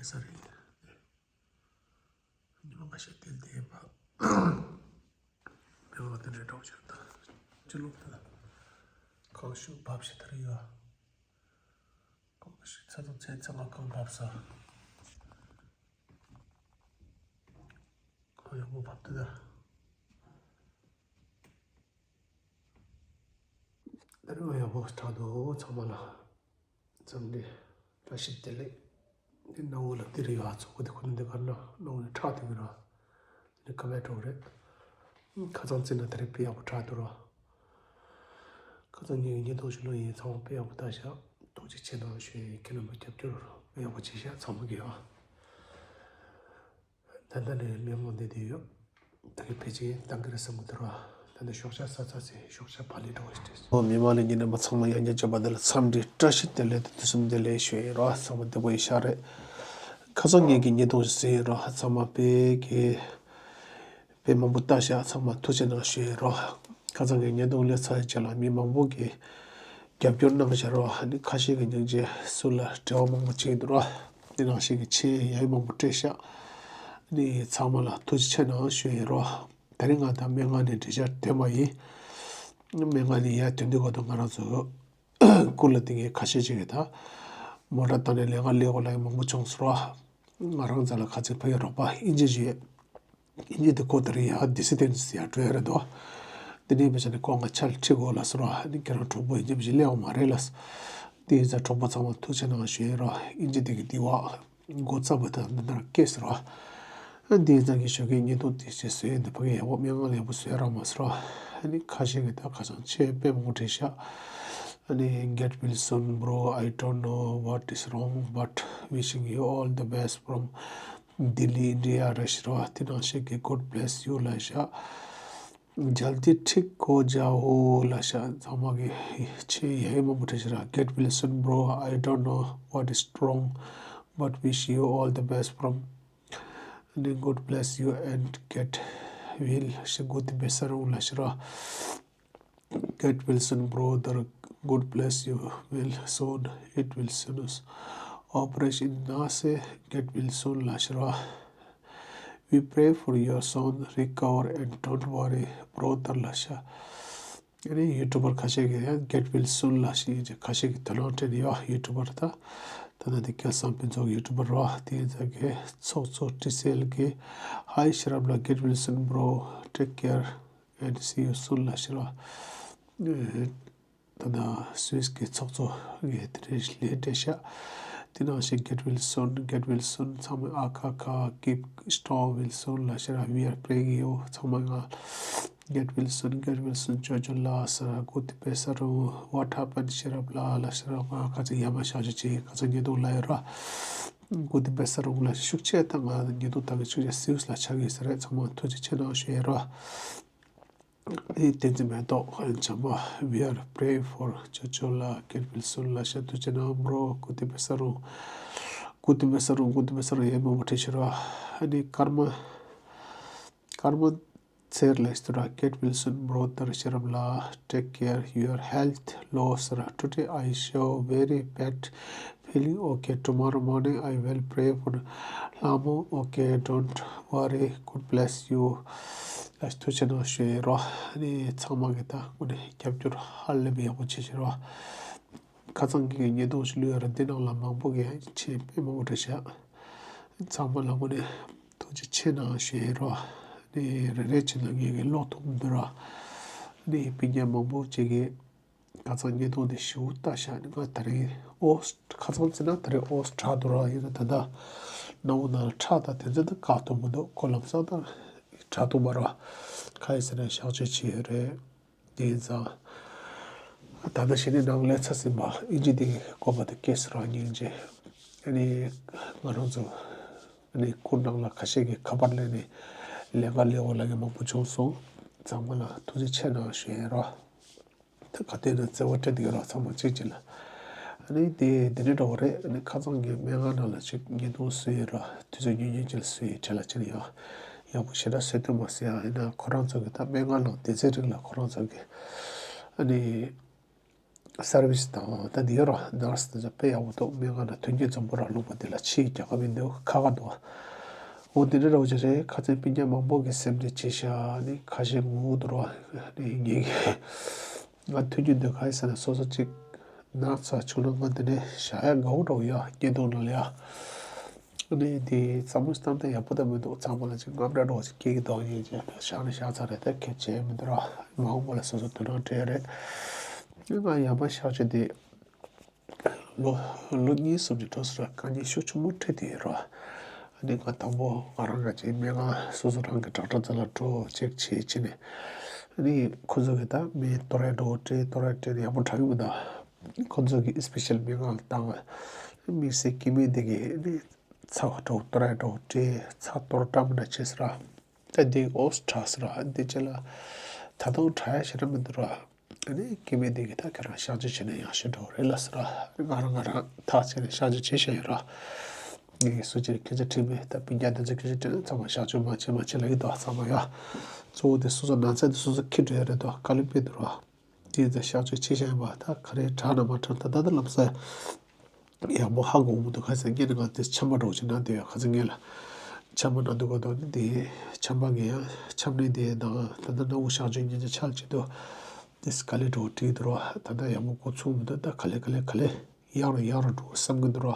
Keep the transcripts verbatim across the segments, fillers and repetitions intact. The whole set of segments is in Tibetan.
ས་རེད། ཉི་མ་ཁ་ཤས་བསྡད་བསྡད་ཡིན་པ། མི་མང་དེ་འདྲའི་འགྲོ་ཆེར་དང་། ཅི་ལོག་དང་། གང་ཤུགས་བབས་ཤིག་ད་རེས་ཡོད། གང་ཤུགས་ཚ་ཚ་ཚ་ཚ་ང་གང་བབས་ས། གང་ཡག་པོ་བབས་དེ་ད། ད་རེས་ང་ཡག་པོ་དྲག་འདུག་ཚང་མ་ལ། འཚམས་འདྲི། བཀྲ་ཤིས་བདེ་ལེགས། འདི་སྣང་བ་ལ་འདི་རེད་ཡ། ཚོགས་པ་འདི་ཁོ་ན་འདི་གར་ན་སྣང་བ་ནི་ཁྲག་འདི་གི་ར། འདི་ཁ་བའི་གྲོགས་རེད། ཁ་ཚང་རྩིས་ན་ད་རེས་དཔེ་ཡག་པོ་དྲག་འདུག་ར། ཁ་ཚང་ངེད་ཀྱི་ཉིས་སྟོང་བཅུ་ལོ་ཡིན། ཚང་མ་དཔེ་ཡག་པོ་ལྟ་ཤག་ཐུགས་རྗེ་ཆེ་གནང་ཞུ་ཡིན། ཁྱེད་རྣམ་པ་རྒྱབ་སྐྱོར་དཔེ་ཡག་པོ་བྱེད་ཤག་ཚང་མ་གི་ཡ། ད་ལྟ་ནས་སྨོན་ལམ་འདེབས་བསྡད་ཡོད། ད་གི་ཕལ་ཆེར་འདང་གི་རེད་བསམ་གི་འདུག་ར། ད་ལྟ་ཞོགས་ཇ་ཟ་ཚར་ཚེ་ཞོགས་ཇ་ཕ་ལས་འགྲོ་བ་ཞིག་རེད། ཨོ་མི་མང་ལ་ཉིན་རྣམ་པ་ཚང་མ་ཡང་བསྐྱར་བྱས་པ་འདི་ལ་འཚམས་འདྲི་བཀྲ་ཤིས་བདེ་ལེགས་དང་དུས་གསུམ་བདེ་ལེགས་ཞུ་ཡིན་ར། ཚང་མ་བདེ་པོ་ཡིན་ཤག་རེད། ཁ་སང་ངེད་ཀྱི་ཉིས་སྟོང་ཞིག་ཟིན་ཡིན་ར། ཚང་མ་དཔེ་གི་དཔེ་མང་པོ་ལྟ་ཤག་ཚང་མ་ཐུགས་རྗེ་གནང་ཞུ་ཡིན་ར། ཁ་སང་གི་ཉིས་སྟོང་སླེབས་ཚར་རྗེས་ལ་མི་མང་པོ་གིས་རྒྱབ་སྐྱོར་གནང་བཞག་ར། ཨ་ནི་ཁ་ཤས་ཀྱིས་སྙིང་རྗེ་སུ་ལ་འབྲེལ་བ་མང་པོ་བྱས་འདུག་ར། དེ་ནང་བཞིན་གྱི་མཆན་ཡང་མང་པོ་སྤྲད་ཤག་ཨ་ནི་ཚང་མ་ལ་ཐུགས་རྗེ་ཆེ་གནང་ཞུ་ཡིན་ར། ད་རིང་ང་དང་སྨན་ཁང་ནས་འདྲི་བྱར་ཐོན་པ་ཡིན། སྨན་ཁང་ནས་ཡར་ཐོན་དུས་སྐབས་དུ་ང་རང་ཚོ་སྐུ་ལ་དེ་ངས་ཁ་ཤས་ཅིག་གིས་ད་མོ་ཊ་བཏང་ནས་ལས་ཀ་ལས་དགོས་ལ་ཡང་མང་པོ་བྱུང་སོང་ར། ང་རང་ཚོ་ལ་ཁ་ཚིག་ཕ་ཡི་རོགས་པ་ཨིན་ཇི་ཞིག་ཡོད། ཨིན་ཇི་དེ་ཁོ་ད་རིང་ཡར་ཌི་སི་ཊེན་སི་ཡར་འགྲོ་ཡ་རེད་དོ། དེ་ནས་བྱས་ནས་ཁོ་ང་ཕྱག་ལ་ཁྲིད་དགོས་ལ་ཟེར་ར། ཨ་ནི་ཁྱེད་རང་གྲོགས་པོ་ཨིན་ཇི་བྱས་སླེབས་ཡོད་མ་རེད་ལ། དེ་ཡིན་ཙང་གྲོགས་པོ་ཚང་མ་ཐུགས་རྗེ་གནང་ཞུ་ཡིན་ར། ཨིན་ཇི་དེ་གི་དེ་བ། འགོ་བརྩམས་པ་དང་འདི་ལྟར་སྐད་ཟེར་བ། འདི་ཡིན་ཙང་གི་ཞོགས་ཀའི་ཉིན་ཐོ་དེ་ཞེས་བཟོས་ཡིན། འདི་ཕ་གི་ཡག་པོ་སྨན་ཁང་ལ་ཡག་པོ་བཟོས་རག་མ་ཟེར་བ། ཨ་ནི་ཁ་ཤས་ཀྱིས་ད་ཁ་སང་མཆན་དཔེ་མང་པོ་བྲིས་ཤག་ཨ་ནི། Get well soon, bro. I don't know what is wrong, but wishing you all the best from Delhi, India. ར་ཞེས་བ། དེ་ནང་བཞིན་གྱི་God bless you ལ་བཞག་ཇལ་དི་ཐིག་ཧོ་ཇའོ་ལ་བཞག་ཚང་མ་གི་མཆན་ཡང་མང་པོ་བྲིས་ཤག་ར། Get well soon, bro. I don't know what is wrong, but wish you all the best from And God bless you and get well. She good besarung la shira. Get well soon, brother. God bless you. Well soon. It will soon. Operation nase. Get well soon la shira. We pray for your son recover and don't worry, brother la sha. ཨ་ནི་ཡུ་ཊུ་བར་ཁ་ཤས་ཀྱིས་ཡང་Get well soon ལ་ཞེས་ཀྱི་ཁ་ཤས་ཀྱིས་དོ་སྣང་སྤྲད་ཡོད། ཡུ་ཊུ་བར་ད། ད་ནི་དེ་སྐལ་བཟང་ཕུན་ཚོགས་ཡུ་ཊུ་བར་རོ། དེ་ཡིན་ཙང་གི་ཚོགས་གཙོ་ཀྲི་སེལ་གྱིས་Hi Sharab ལ། Get well soon, bro. Take care and see you soon ལ་ཞེས་རོ། ད་ལྟ་སུད་སི་གི་ཚོགས་གཙོ་གིས་དེ་རིང་ལན་སྤྲད་ཤག་དེ་ནང་བཞིན་Get well soon, get well soon. ཚང་མས་ཨ་ཁ་ཁ། Keep strong, well soon ལ་ཤར། We are praying you. ཚང་མ་ང་Get well soon, get well soon. ཅོ་ཅོ་ལ་ས་ར་གུ་ཏི་པེ་ས་རུ། What happened ཤེས་རབ་ལ་ལ་ཤར། ང་ཁ་ཚ་ཡ་མ་ཤ་ཤ་ཅིག་ཁ་ཚ་ཉེ་དུ་ལ་ཡོད་ར། གུ་ཏི་པེ་ས་རུ་ལ་ཤུགས་ཆེ་ད་ང་ཉེ་དུ་ད་གི་ཤུགས་ཆེ་སིའུ་ལ་ཆགས་ཡོད་ས་རེད། ཚང་མ་ཐུགས་རྗེ་ཆེ་གནང་ཞུ་ཡ་ར། ཨེ་བསྟན་འཛིན་མེ་ཏོག་ཨེ་བྱམས་པ། We are praying for ཅོ་ཅོ་ལ། Get well soon ལ་ཤ་དུ་ཅེ་ན་bro། གུ་ཏི་པེ་ས་རུང་། གུ་ཏི་པེ་ས་རུང་། གུ་ཏི་པེ་ས་རུང་། ཡེ་མོ་མོ་ཁྲི་ཤི་ར། ཨ་ནི་ཀརྨ། ཀརྨ་ཚེར་ལ་ཤི་ར། Get well soon brother ཤེས་རབ་ལ། Take care your health ལོ་ཟེར་ར། Today I show very bad feeling, okay, tomorrow morning I will pray for ལྷ་མོ། Okay, don't worry, God bless you ལ་ཐུགས་རྗེ་གནང་ཞུ་ཡི་རོ། ཨ་ནི་ཚང་མ་གི་ད་དངོས་གནས་རྒྱབ་སྐྱོར་ཧ་ལས་པའི་ཡག་པོ་བྱེད་ཤེས་རོ། ཁ་ཚང་གི་ཉེ་དོང་ཞིག་ལུས་ཡ་ར། འདི་ནང་ལ་མང་པོ་གི་ཆེད་དཔེ་མང་པོ་བྲིས་ཤག་ཚང་མ་ལ་དངོས་གནས་ཐུགས་རྗེ་ཆེ་གནང་ཞུ་ཡི་རོ། ཨ་ནི་རེ་རེ་བྱས་ན་ངས་གི་ཀློག་ཐུབ་མི་འདུག་ར། ཨ་ནི་སྤུན་ཀྱག་མང་པོ་ཅིག་གིས། ཁ་ཚང་ཉེ་དོང་དེ་ཞུ་ལྟ་ཤག་ནི་ང་ད་རེས་ཨོ་ཁ་ཚང་ཙི་ན་ད་རེས་ཨོ་དྲག་འདུག་ར། ཡིན་ན་ད་ལྟ་སྣང་བ་ནང་ལ་ཁྲག་དང་དེ་ཚོ་ད་བཀག་ཐུབ་མི་འདུག་ཁོ་ལམ་སང་ད་དྲག་ཐུབ་མ་ར། ཁ་ཡི་ཟེར་ན་གཤག་བཅོས་བྱས་ཡོད་རེད། དེ་ཡིན་ཙང་ད་ལྟ་ཞི་ནས་ནང་ལས་ཚ་ཟིན་པ་ཨིན་ཇི་དེ་གི་བཀོད་པ་དེ་སྐད་སུ་རང་སྙིང་རྗེ། ཨ་ནི་ང་རང་ཚོ་ཨ་ནི་ཁུར་ནང་ལ་ཁ་ཤས་ཀྱིས་ཁ་པར་ལེན་ནས་ལས་ཀ་ལས་འོ་ལ་གི་མང་པོ་བྱུང་སོང་། ཚང་མ་ལ་ཐུགས་རྗེ་ཆེ་གནང་ཞུ་ཡིན་རོ། ད་ག་དེ་ནས་བརྩེ་བ་སྤྲད་དེ་རོགས་ཚང་མ་གཅིག་གཅིག་ལ། ཨ་ནི་དེ་དེ་ནས་འགྲོ་བ་རེད། ཨ་ནི་ཁ་ཚང་གི་སྨན་ཁང་ནང་ལ་ཅིག་ཉེ་དོང་བཟོས་ཡོད་ར། དུས་ཚོད་ཉུང་ཉུང་ཅིག་ལ་བཟོས་ཡོད། བྲེལ་ལ་ཅིག་ཡོད། ཡག་པོ་ཞེ་དྲག་བཟོས་ཐུབ་མ་སོང་ཡ། ཡིན་ན་ཁོ་རང་ཚོ་གི་ད་སྨན་ཁང་ནང་དེ་ཚེ་རིང་ལ་ཁོ་རང་ཚོ་གི་ཨ་ནི་ སར་བིས་དང་ད་འདི་ཡོད་ར། ནར་སི་དེ་ཚོ་དཔེ་ཡག་པོ་འདུག་སྨན་ཁང་ནང་མཐུན་རྐྱེན་འཛོམས་པོ་ར་ལུང་པ་འདི་ལ་ཕྱིའི་རྒྱལ་ཁབ་ཡིན་འདུག་ཁག་ཁག་འདུག་འོ་དེ་འདྲ་ར་བ་ཅིག་རེད། ཁ་ཚན་སྤུན་ཀྱག་མང་པོ་གི་སེམས་ཁྲལ་བྱེད་ཤག་ནི་ཁ་ཤས་ངུ་འདུག་ར། ནི་ངེད་ཀྱི་ང་མཐུན་རྐྱེན་འདི་ག་ཡིན་ཟེར་ན་སོ་སོ་ཅིག་ན་ཚ་བྱུང་ན་ང་འདི་ནས་བཞག་ཡ་དགའ་བོ་འདྲ་བོ་ཡ་སྐྱེ་སྟོང་ནང་ལ་ཡ། ཨ་ནི་དེ་བསམ་བློ་བཏང་སྟངས་ཡག་པོ་ད་མི་འདུག་ཚང་མ་ལ་ཅིག་དངངས་སྐྲག་འདྲ་བོ་ཅིག་སྐྱེ་གི་འདུག་ཡིན་ཅེས་བཞག་ནས་བཞག་ཚར་རེད། ད་ཁྱད་བྱས་མི་འདུག་ར། མ་འོངས་པ་ལ་སོ་སོ་དོ་སྣང་སྤྲད་རེད། ང་ཡང་མ་བཞག་ཆེ་དེ་ལོ་ལོ་གཉིས་གསུམ་གྱི་འགྲོ་སོང་ར་དཀའ་ངལ་ཤུགས་ཆེན་པོ་འཕྲད་དེ་ཡོད་ར། ཨ་ནི་ང་དང་པོ་ང་རང་ག་ཅིག་སྨན་ཁང་སོ་སོ་རང་གི་ཌོག་ཊར་རྩ་ལ་འགྲོ་ཅེག་བྱེད་ཅེ་ནས། ཨ་ནི་ཁོ་ཚོ་གི་ད་མི་ཏོ་རེ་འགྲོ་སྤྲད་ཏོ་རེ་སྤྲད་ནས་ཡག་པོ་དྲག་གི་མི་འདུག་ཁོ་ཚོ་གི་ཨི་སི་པེ་ཤལ་སྨན་ཁང་ལ་བཏང་། དམིགས་བསལ་སྐྱེ་དམན་དེ་གི་ནི་ཚྭ་འགྲོ་ཏོ་རེ་འགྲོ་སྤྲད་ཚྭ་གཏོར་བཀྲམ་འདྲ་བྱས་ཟེར་ར། ད་འདི་ཨོ་སི་དྲག་ཟེར་ར། འདི་ཅེ་ལ་ད་དུང་དྲག་ཡ་ཞེ་དྲག་མི་འདུག་ར། ཨ་ནི་སྐྱེ་དམན་དེ་གི་ད་ཁྱེད་རང་གཤག་བཅོས་བྱས་ན་ཡག་ཤོས་འགྲོ་རེད་ལ་ཟེར་ར། ང་རང་ང་རང་ཐག་བཅད་ནས་གཤག་བཅོས་བྱས་བཞག་ཡོད་ར། ངས་སུ་ཅིག་སྐད་ཆ་དྲིས་མེད། ད་སྤུན་ཀྱག་དེ་ཚོ་སྐད་ཆ་དྲིས་ན་ཚང་མ་གཤག་བཅོས་མ་བྱེད་མ་བྱེད་ལབ་ཀྱི་འདུག་ཚང་མ་ཡ། གཙོ་བོ་དེ་སོ་སོ་ན་ཚ་དེ་སོ་སོ་འཁྱེར་འགྲོ་ཡ་རེད་དོ། དཀའ་ལས་དཔེ་འདུག་ར། དེ་ཚོ་གཤག་བཅོས་བྱས་བཞག་ཡིན་པ་ད་ག་རེ་དྲག་ན་མ་དྲག་ད་ད་ལྟ་ལམ་སང་ཡག་པོ་ཧ་གོ་མི་འདུག་ག་ཟེར་ངས་ནི་ང་དེ་ཆམ་པ་འདྲ་བོ་ཅིག་ན་སྡོད་ཡ། ག་ཚོད་ངས་ལ་ཆམ་པ་ན་སྡོད་ག་དོ་ནི་དེ་ཆམ་པ་ངས་ཡ་ཆམ་ནད་དེ་དང་ད་ལྟ་སྣ་བུག་གཤག་བཅོས་ཉིན་ཅིག་ཆགས་ཀྱི་འདུག་དེ་དཀའ་ལས་འདྲ་བོ་འཕྲད་ཀྱི་འདུག་ར། ད་ལྟ་ཡག་པོ་འགོ་ཚུགས་མི་འདུག་ད་ག་ལེ་ག་ལེ་ག་ལེ་ཡག་རུ་ཡག་རུ་འགྲོ་བསམ་གྱི་འདུག་ར།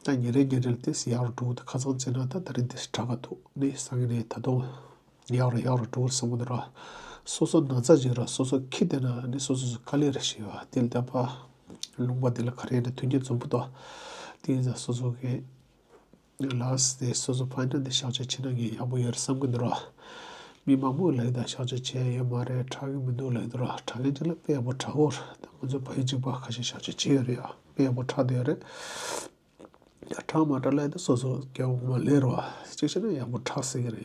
ད་ཉིན་རེ་ཉིན་རེ་ལ་དེ་ཡག་རུ་འགྲོ་གི་འདུག་ཁ་སང་བྱས་ན་ད་ད་རེས་དེ་དྲག་ག་འདུག་ནི་སང་ཉིན་ནས་ད་དུང་ཡག་རུ་ཡག་རུ་འགྲོ་གི་བསམ་གྱི་འདུག་ར། སོ་སོ་ན་ཚ་ཅིག་ར་སོ་སོ་འཁྱེར་བསྡད་ན་ནི་སོ་སོ་སོ་དཀའ་ལས་རེད་ཤེས་པ་དེ་ལ་ད་པ་ལུང་པ་དེ་ལ་ག་རེ་ཡིན་ན་མཐུན་རྐྱེན་འཛོམས་པོ་འདུག་དེ་ཡིན་ཙང་སོ་སོ་གི་ལགས་དེ་སོ་སོ་ཕན་ཐོགས་དེ་གཤག་བཅོས་བྱེད་ན་ངས་ཡག་པོ་ཡོད་རེད་བསམ་གྱི་འདུག་ར། མི་མང་པོས་ལབ་ཀྱི་འདུག་གཤག་བཅོས་བྱས་ཡོད་མ་རེད། དྲག་གི་མི་འདུག་ལབ་ཀྱི་འདུག་ར། དྲག་མཁན་ཅིག་ལ་དཔེ་ཡག་པོ་དྲག་གོ་ར། ད་ང་ཚོ་བལ་ཡུལ་གཅིག་པ་ཁ་ཤས་གཤག་བཅོས་བྱས་ཡོད་རེད་ཡ། དཔེ་ཡག་པོ་དྲག་བསྡད་ཡོད་རེད། ཡ་དྲག་མ་དྲག་ལབ་ཡ་དེ་སོ་སོ་སྐལ་བ་ངོ་མ་ལེན་རོགས། གཅིག་བྱས་ན་ཡག་པོ་དྲག་ཟེར་གྱི་རེད་ཡ།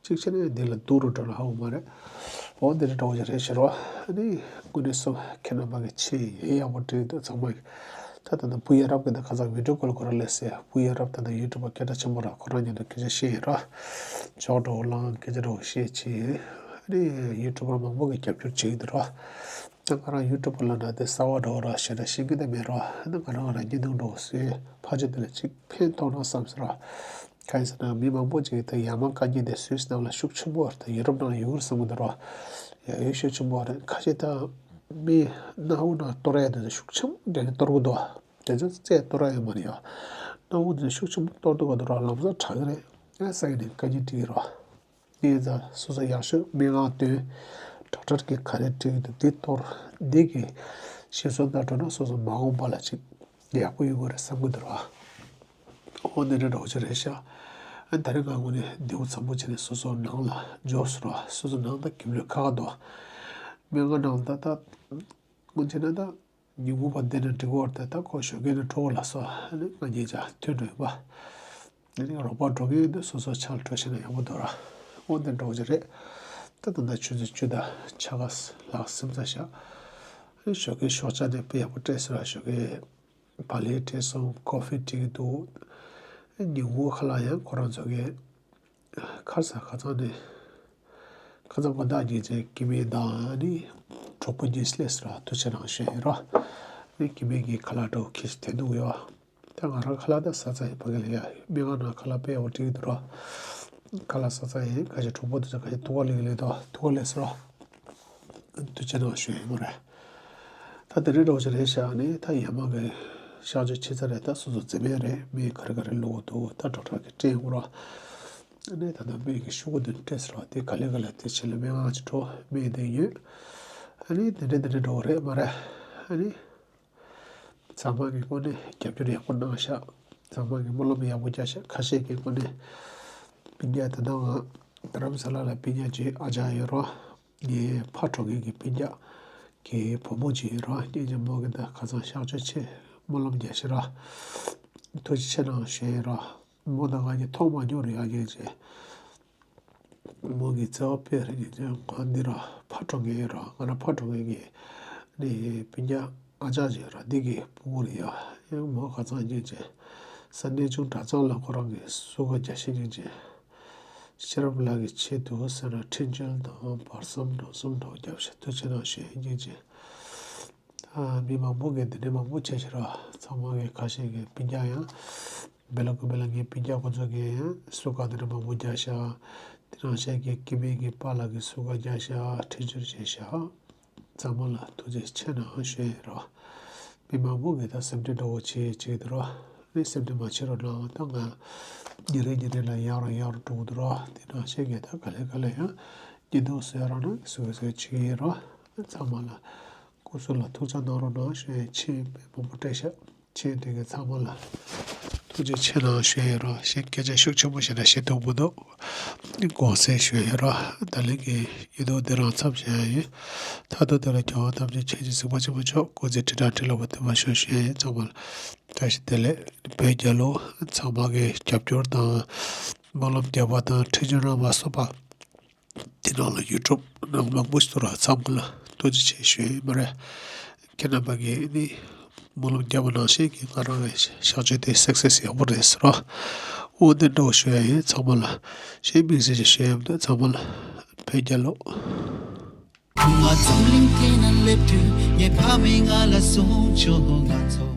གཅིག་བྱས་ན་འདི་ལ་སྡུག་རུ་འགྲོ་ན་ཧ་གོ་མ་རེད། འོ་འདི་རེད་འདྲ་བོ་ཞིག་རེད་ཤི་རོགས། ཨ་ནི་དངོས་གནས་སོ་ཁྱེད་རྣམ་པ་གི་ཆེས་ཡག་པོ་བྲིས་འདུག་ཚང་མ་གི། ད་ད་ལྟ་བུ་ཡ་རབས་ཀྱི་ད་ཁ་སང་བི་ཌིའོ་ཀོལ་ཁོ་རང་ལས་སེ་བུ་ཡ་རབས་ད་ལྟ་ཡུ་ཊུབ་པ་སྐད་གྲགས་ཆེན་པོ་ར། ཁོ་རང་མཉམ་དུ་སྐད་ཆ་བཤད་ཡིན་ར། ཇོག་འདྲ་བོ་བླངས་སྐད་ཆ་འདྲ་བོ་བཤད་ཅི། ཨ་ནི་ཡུ་ཊུབ་པ་མང་པོ་གི་རྒྱབ་སྐྱོར་བྱེད་ཀྱི་འདུག་ར། ད་ང་རང་ཡུ་ཊུབ་པ་ལབ་ན་དེ་གསར་པ་འདྲ་བོ་ར་ཞེ་དྲག་ཤེས་ཀྱི་དེ་མེད་ར། ཨ་ནི་ང་རང་ང་རང་བརྙན་ཐུང་འདྲ་བོ་བཟོས་ཕལ་ཆེར་དེ་ལ་ཅིག་ཕན་ཐོགས་ན་བསམ་ཟེར་ར། གང་ཡིན་ཟེར་ན་མི་མང་པོ་ཅིག་གིས་ད་ཡ་མ་དཀའ་ངལ་དེ་སུད་སི་ནང་ལ་ཤུགས་ཆེན་པོ་ད་ཡུ་རོབ་ནང་ཡོད་རེད་བསམ་གྱི་འདུག་ར། ཡ་ཡོད་ཤུགས་ཆེན་པོ་རེད། ཁ་ཤས་ད་མི་སྣ་བུག་ནང་གཏོར་ཡ་དེ་ཚོ་ཤུགས་ཆེན་པོ་དེ་ནས་གཏོར་གི་འདུག་དེ་ཚོ་རྩེ་གཏོར་ཡ་ཡོད་མ་རེད་ཡ། སྣ་བུག་དེ་ཚོ་ཤུགས་ཆེན་པོ་གཏོར་འདུག་ག་འདུག་ར། ལམ་སང་དྲག་གི་རེད། ཡ་ས་ཡ་ནས་དཀའ་ངལ་འཕྲད་ཀྱི་རེད། ངས་ད་སོ་སོ་ཡག་ཤོས་སྨན་ཁང་བསྟན། ཌོག་ཊར་གྱིས་ག་རེ་བྲིས་ཀྱི་འདུག་འདི་གཏོར། འདི་གི་ཞིག་གསོ་ལྟ་འགྲོ་ན་སོ་སོ་མ་འོངས་པ་ལ་ཅིག་ཡག་པོ་ཡོང་གི་རེད་བསམ་གྱི་འདུག་ར། འོ་འདི་འདྲ་འདྲ་བོ་ཅིག་རེད་ཤག་ཨ་ད་རེས་ང་དངོས་གནས་བདེ་པོ་འཚམས་པོ་བྱས་ནས་སོ་སོ་ནང་ལ་འབྱོར་སོང་ར། སོ་སོ་ནང་ད་གྱིབ་ལོས་ཁག་ཁག་འདུག་སྨན་ཁང་ནང་ད་ད་དངོས་བྱས་ན་ད། ཉིན་གུང་བ་འདི་ནས་འགྲིག་གོ་ར། ད་ཁོ་ཞོགས་ཀས་ནས་གྲོགས་ལ་སོ་ནི་ང་གཉིས་ཆ་ཐོན་འགྲོ་ཡིན་པ། ནི་རོགས་པ་འགྲོ་གི་ཡོད་འདུག་སོ་སོ་ཆ་ལ་འགྲོ་ཤེས་ན་ཡག་པོ་འདུག་ར། འོ་འདི་འགྲོ་གི་རེད། ད་ད་ལྟ་ཆུ་ཚོད་བཅུ་དང་ཕྱེད་ཀ་ལྷག་ཟིན་ཚར་ཤག་ཨེ་ཞོགས་ཀས་ཞོགས་ཇ་ནས་དཔེ་ཡག་པོ་སྤྲད་སོང་ར། ཞོགས་ཀས་བག་ལེབ་སྤྲད་སོང་། ཀོ་ཧྥི་སྤྲད་ཀྱི་འདུག་ཨེ་ཉིན་གུང་ཁ་ལག་ཡང་ཁོ་རང་ཚོ་གིས་ཁར་ས་ཁ་ཚང་ནས་ཁ་ཚང་དགོང་དག་ཉིན་མཚན་སྐྱེ་དམན་དང་ནི་གྲོགས་པོ་གཉིས་སླེབས་སོང་ར། ཐུགས་རྗེ་གནང་ཞུ་ཡིན་ར། ནི་སྐྱེ་དམན་གྱིས་ཁ་ལག་འདྲ་བོ་ཁྱེར་ཏེ་འདུག་ཡོད། ད་ང་རང་ཁ་ལག་ད་ཟ་ཚར་ཡིན། ཕ་གི་ལ་ཡ་སྨན་ཁང་ནང་ཁ་ལག་དཔེ་ཡག་པོ་སྤྲད་ཀྱི་འདུག་ར། ཁ་ལག་ཟ་ཚར་ཡིན། ཁ་ཤས་གྲོགས་པོ་དེ་ཚོ་ཁ་ཤས་ཐུག་ག་སླེབས་ཀྱི་ལེ་དོ། ཐུག་ག་སླེབས་སོང་ར། ཐུགས་རྗེ་གནང་ཞུ་ཡིན་མོ་རེད། ད་དེ་རིང་འདྲ་བོ་ཞིག་རེད་ཤག་ནི་ད་ཡ་མ་གི་གཤག་བཅོས་བྱས་ཚར་རེད། ད་སོ་སོ་འཛེམ་མེད་རེད། སྨན་ག་རེ་ག་རེ་བླུགས་འདུག་ད་ཌོག་ཊར་གྱིས་སྤྲད་ཡོང་ར། ནི་ད་ལྟ་སྨན་གྱི་ཤོག་གུ་འདི་སྤྲད་ཚར་ར། དེ་ག་ལེ་ག་ལེ་དེ་ཕྱི་ལ་སྨན་ཁང་ཅིག་འགྲོ། སྨན་དེ་ཡོད། ཨ་ནི་དེ་འདྲ་དེ་འདྲ་འདྲ་བོ་རེད་མ་རེད། ཨ་ནི། ཚང་མ་གི་སྒོ་ནས་རྒྱབ་སྐྱོར་ཡག་པོ་གནང་ཤག་ཚང་མ་གི་སྨོན་ལམ་ཡག་པོ་རྒྱག་ཤག་ཁ་ཤས་ཀྱི་སྒོ་ནས་སྤུན་ཀྱག་ད་ལྟ་ང་རྡ་རམ་ས་ལ་ལ་སྤུན་ཀྱག་ཅིག་ཨ་ཅག་ཡོད་ར། ངའི་ཕ་གྲོངས་མཁན་གྱི་སྤུན་ཀྱག་གི་བུ་མོ་ཅིག་ཡོད་ར། སྙིང་རྗེ། མོ་གི་ད་ཁ་སང་གཤག་བཅོས་ཆེད་སྨོན་ལམ་རྒྱག་ཤག་ར། ཐུགས་རྗེ་ཆེ་གནང་ཞུ་ཡིན་ར། མོ་དང་ང་གཉིས་མཐོང་མ་མྱོང་རེད་ཡ། སྙིང་རྗེ། མོ་གི་བརྩེ་བ་དཔེ་རེད། ངས་ཀྱང་ང་འདི་ར་ཕ་གྲོངས་མཁན་ར། ང་ར་ཕ་གྲོངས་མཁན་གྱི་ནི་སྤུན་ཀྱག་ཨ་ཅག་ཅིག་ར། འདི་གི་བུ་མོ་རེད་ཡ། ཡང་མོ་ཁ་སང་སྙིང་རྗེ་ས་གནས་ཆུང་གྲྭ་ཚང་ལ་ཁོ་རང་གི་གསུང་ཁ་རྒྱག་ཤེས། སྙིང་རྗེ། ཤེས་རབ་ལགས་ཀྱི་ཆེད་དུ་ཟེར་ན་འཕྲིན་བཅོལ་དང་བར་མཚམས་འགྲོ་གསུམ་འགྲོ་རྒྱབ་ཤག་ཐུགས་རྗེ་གནང་ཞུ་ཡིན། སྙིང་རྗེ། ད་ ཨ། མི་མང་པོ་གིས་དེ་འདྲ་མང་པོ་བྱས་ཤག་ར། ཚང་མ་གིས་ཁ་ཤས་ཀྱིས་སྤུན་ཀྱག་ཡང་། བེ་ལ་ཀུ་བེ་ལ་ངའི་སྤུན་ཀྱག་ཁོ་ཚོ་གིས་ཡང་སུ་ཁ་དེ་འདྲ་མང་པོ་རྒྱག་ཤག་དེ་ནང་བཞིན་གྱི་ཀི་མེ་གི་པཱ་ལགས་ཀྱིས་སུ་ཁ་རྒྱག་ཤག་འཕྲིན་བཅར་བྱས་ཤག་ཚང་མ་ལ་ཐུགས་རྗེ་ཆེ་གནང་ཞུ་ཡ་ཡིན་ར། མི་མང་པོ་གིས་ད་སེམས་ཁྲལ་འདྲ་བོ་བྱེད་ཀྱི་འདུག་ར། ནི་སེམས་ཁྲལ་མ་བྱེད་རོགས་གནང་། ད་ང་ཉིན་རེ་ཉིན་རེ་ལ་ཡག་རུ་ཡག་རུ་འགྲོ་གི་འདུག་ར། དེ་ནང་བཞིན་གྱི་ད་ག་ལེ་ག་ལེ་ཡང་བརྙན་ཐུང་བཟོ་ཡ་རག་ན་བཟོ་བཟོ་བྱེད་ཀྱི་ཡིན་ར། ཚང་མ་ལ་སྐུ་གཟུགས་ལ་ཐུགས་ཅག་གནང་རོགས་གནང་ཞུ་ཡ། མཆན་མང་པོ་སྤྲད་ཤག་མཆན་དེ་གའི་ཚང་མ་ལ་ཐུགས་རྗེ་ཆེ་གནང་ཞུ་ཡ་ཡིན་ར། གཞན་སྐད་ཆ་ཤུགས་ཆེན་པོ་བཤད་ན་ཤེས་ཐུབ་མི་འདུག་དགོངས་སེལ་ཞུ་ཡ་ཡིན་ར། ད་ལན་གྱི་ཡིན་འདུག་འདི་རང་མཚམས་བཞག་ཡ་ཡིན། མཐའ་དོན་དེ་ལ་རྒྱལ་བ་ཐམས་ཅད་མཁྱེན་ཅིང་གཟིགས་པ་ཆེན་པོ་མཆོག་སྐུ་ཚེ་ཁྲི་ཕྲག་ཁྲི་ལོ་བར་བརྟན་པར་ཤོག་ཞུ་ཡ་ཡིན། ཚང་མ་ལ་བཀྲ་ཤིས་བདེ་ལེགས། བོད་རྒྱལ་ལོ། ཚང་མ་གི་རྒྱབ་སྐྱོར་དང་སྨོན་ལམ་རྒྱབ་པ་དང་འཕྲིན་བཅར་གནང་བ་སོགས་པ། དེ་ནང་ལ་ཡུ་ཊུབ་ནང་མང་པོ་ཞིག་འདུག་ར། ཚང་མ་ལ་ཐུགས་རྗེ་ཆེ་ཞུ་ཡ་ཡིན་པ་རེད། ཁྱེད་རྣམ་པ་གིས་ནི་སྨོན་ལམ་རྒྱབ་པ་ནང་བཞིན་གྱི་ང་རང་གི་གཤག་བཅོས་དེ་སག་སེ་སི་ཡག་པོ་རེད་ཟེར་རོ། འོ་དེ་འདྲ་བོ་ཞུ་ཡ་ཡིན། ཚང་མ་ལ་གཞན་དམིགས་བསལ་ཞིག་ཞུ་ཡ་མི་འདུག་ཚང་མ་ལ་བོད་རྒྱལ་ལོ། ཁུ་མ་འཛམ་གླིང་སྟེང་ན་སླེབས་དུས་ངའི་ཕ་མས་ང་ལ་གསུངས་བྱུང་། ང་ཚོ་